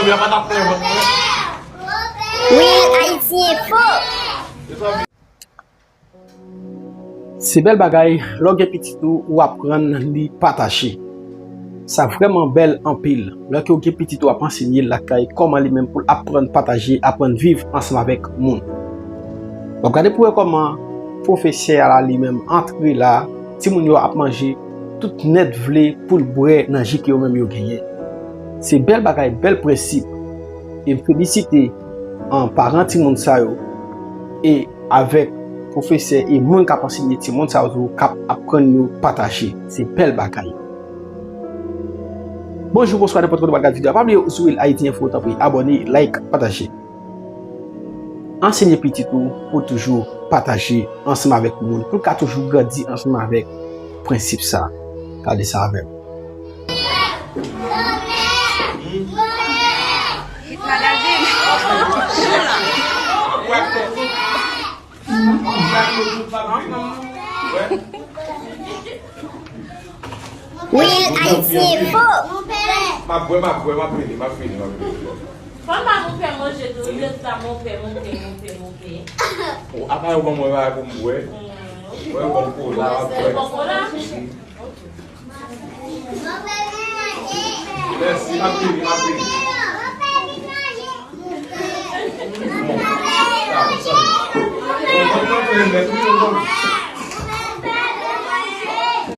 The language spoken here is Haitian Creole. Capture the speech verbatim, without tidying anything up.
Real Haiti Info. Se bèl bagay, lè w gen pitit ou, ou aprann li pataje. Sa vrèman bèl anpil. Lè ke w gen pitit ou ap ansenye l lakay kòman li menm pou l aprann pataje, aprann viv ansanm avèk moun. W ap gade pou wè kòman pwofesè a la li menm antre la, timoun yo ap manje, tout nèt vle pou l bwè nan ji ke yo menm yo genyen. Se bèl bagay, bèl prensip. E m felisite an paran timoun sa yo e avèk pwofesè e moun k ap ansenye timoun sa yo tou k ap aprann yo pataje. Se bèl bagay. Bonjou, bonswa, nenpòt kote w ap gade videyo a. Pa bliye, si w Real Haiti Info, tanpri, abòne, like, pataje. Ansenye pitit ou pou toujou pataje ansanm avèk moun, pou l ka toujou grandi ansanm avèk prensip sa. Gade sa avè m. Hit Magazine. Real Haiti Info. M ap bwè, m ap bwè, m ap fini, m ap fini, m ap fini. Fò m pa monpè manje tou, ou lè sa monpè, monpè, monpè, monpè. O, apa yo ban mwen bagay pou m bwè? Mwen bon kola, m ap bwè. Bon kola? Mèsi, m ap vini, m ap vini. Bon, sa, sa. Bon, bon, bon, bon, bon.